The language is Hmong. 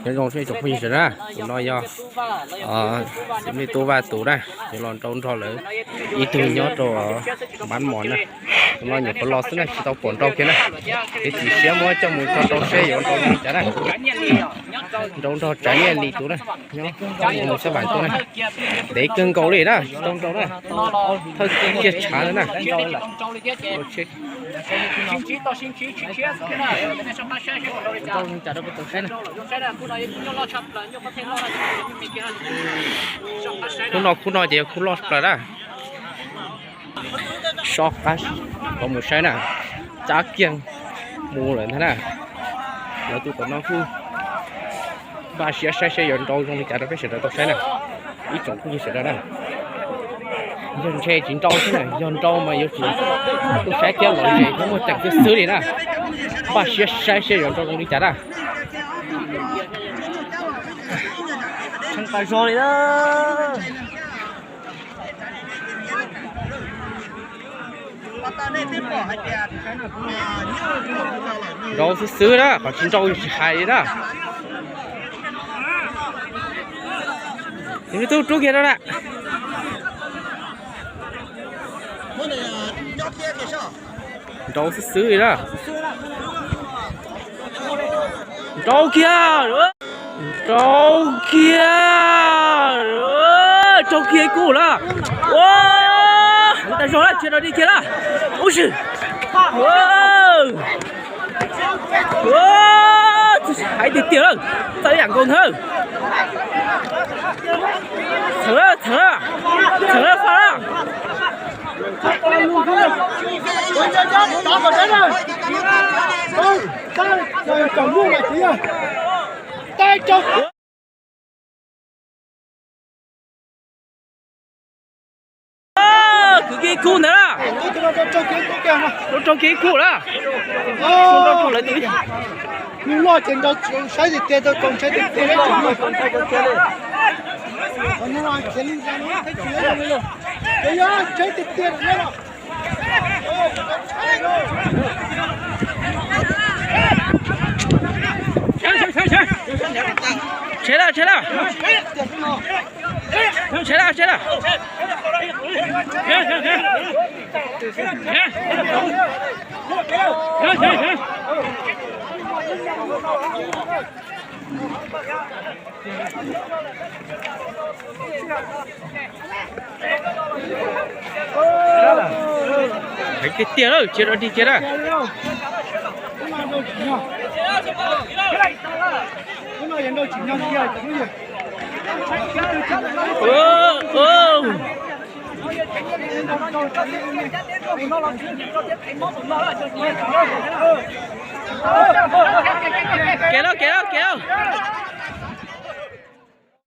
Nyob zoo ib tsoom phooj ywg sawv daws na, tus no yog Xeev Tub Vaj tus na, yuav los nrau nrog lawv ib tug nyob rau Npab Mos na. Tus no nyuam qhuav los xwb na, tsis tau pom nrau kiag na. Kev chim siab muab coj mus tso rau seb yuav nrau li cas na. Nrau nrog Tsav Nyiaj Lis tus na, nyob Xab Vam tuaj na. Ntev kawg nkaus li na, tsis tau nrau na. Thawj kiag tshav na. Khub no, khub no ces yog khub loj plaws na. Sob qab, koj mus saib na, cab kiag mus lawm ntag na. Lawv tus tom no kuj npaj siab saib seb yuav nrau zoo li cas rau peb sawv daws tau saib na. Ib tsoom phooj ywg sawv daws na, yog ntshe tsis nrau xwb na, yog nrau mas yuav tsum tuaj saib thiab los ze thiab muaj ceem xwb xwb li na. Npaj siab saib seb yuav nrau zoo li cas na. Tshee tas zog li na. Nrau xwb xwb na, qhov tsis nrau tsis hais li na. Tus tub rub kiag rau na. Nrau xwb xwb li na. Nrau kiag, nrau kiag, nrau kiag ib kub na. Ua, heev tas zog na, tsis nrau dig kiag na. Ub sis. Hais tiag tiag lawm, txawj ib yam nkaus ntag. Txheem, txheem, txheem faj na. Kwv kiag ib kub ntawd na. Rau rau kiag ib kub na. Loj ces nrau saib tiag tiag tau txaus ntshai tiag tiag. Tsheb lawm, tsheb lawm. Tsheb lawm, tsheb lawm. Heev tiag tiag lawm, cia rau dig kiag na. Kev lauj, kev lauj, kev lauj.